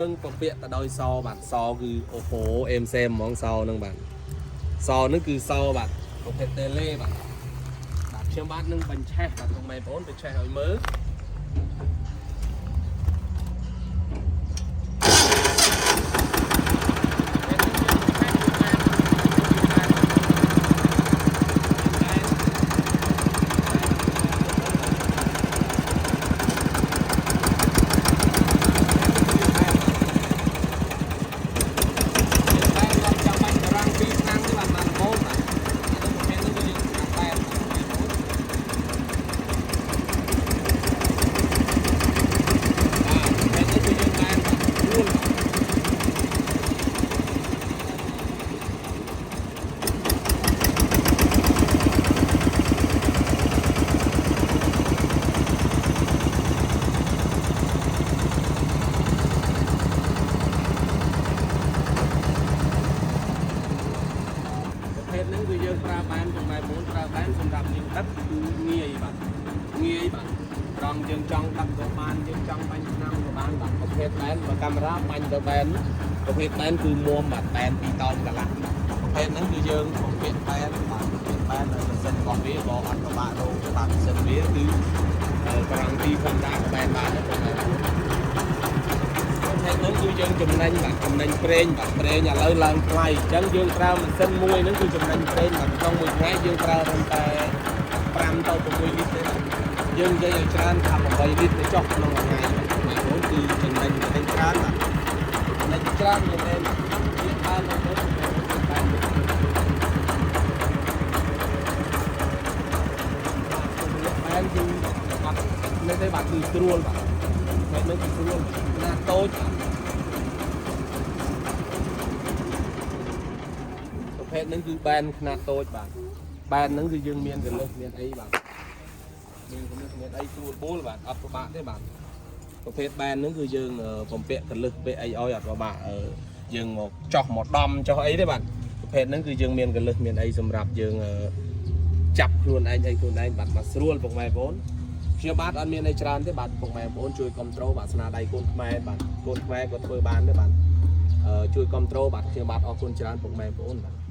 នឹងពពាក់ទៅដោយសបាទសគឺអូហូអេមសេមហ្មងសហ្នឹងបាទសហ្នឹងគឺសបាទប្រភេទតេឡេបាទបាទខ្ញុំបាទនឹងបញ្ឆេះបាទពុកម៉ែបងប្អូនបញ្ឆេះឲ្យមើល បែនគាត់ចាំបាច់បារាំង2ឆ្នាំទេបាទបានល្មមបាទអានោះប្រភេទនោះគឺយើងស្រាប់បែនបាទប្រភេទនេះគឺយើងបែនបាទស្រួលបាទប្រភេទហ្នឹងគឺយើងប្រើបានចំណាយមុនប្រើបានសម្រាប់លាងទឹកគឺងាយបាទងាយបាទត្រង់យើងចង់ដឹកក៏បានយើងចង់បាញ់ឆ្នាំក៏បានបាទប្រភេទបែនបើកាមេរ៉ាបាញ់ទៅបែនប្រភេទបែនគឺមុំបាទបែន2តោនកន្លះប្រភេទហ្នឹងគឺយើងបំពាក់បែនបាទប្រភេទបែនហើយម៉ាស៊ីនរបស់វាក៏អត់ពិបាករកទេបាទម៉ាស៊ីនវាគឺបារាំងទីធម្មតាក៏បែនបានដែរបងប្អូន ប្រភេទហ្នឹងគឺយើងចំណេញបាទចំណេញប្រេងបាទប្រេងឥឡូវឡើងថ្លៃអញ្ចឹងយើងប្រើម៉ាស៊ីនមួយហ្នឹងគឺចំណេញប្រេងបាទក្នុងមួយថ្ងៃយើងប្រើត្រឹមតែ5ទៅ6លីត្រទេបាទយើងនិយាយឲ្យច្រើនថា8លីត្រទៅចុះក្នុងមួយថ្ងៃបាទបងប្អូនគឺចំណេញប្រេងច្រើនបាទចំណេញច្រើនមែនទេយើងបានទៅបានបានគឺអត់នេះទេបាទគឺស្រួលបាទតែនឹងគឺស្រួលណាតូចបាទ ប្រភេទហ្នឹងគឺបែនខ្នាតតូចបាទបែនហ្នឹងគឺយើងមានកលឹះមានអីបាទមានកលឹះមានអីស្រួលបួលបាទអត់ពិបាកទេបាទប្រភេទបែនហ្នឹងគឺយើងបំពាក់កលឹះពាក់អីឲ្យអត់ពិបាកយើងមកចោះមកដំចោះអីទេបាទប្រភេទហ្នឹងគឺយើងមានកលឹះមានអីសម្រាប់យើងចាប់ខ្លួនឯងអីខ្លួនឯងបាទមកស្រួលពុកម៉ែបងប្អូនខ្ញុំបាទអត់មានអីច្រើនទេបាទពុកម៉ែបងប្អូនជួយគ្រប់គ្រងបាទស្នាដៃកូនខ្មែរបាទកូនខ្មែរក៏ធ្វើបានដែរបាទជួយគ្រប់គ្រងបាទខ្ញុំបាទអរគុណច្រើនពុកម៉ែបងប្អូនបាទ។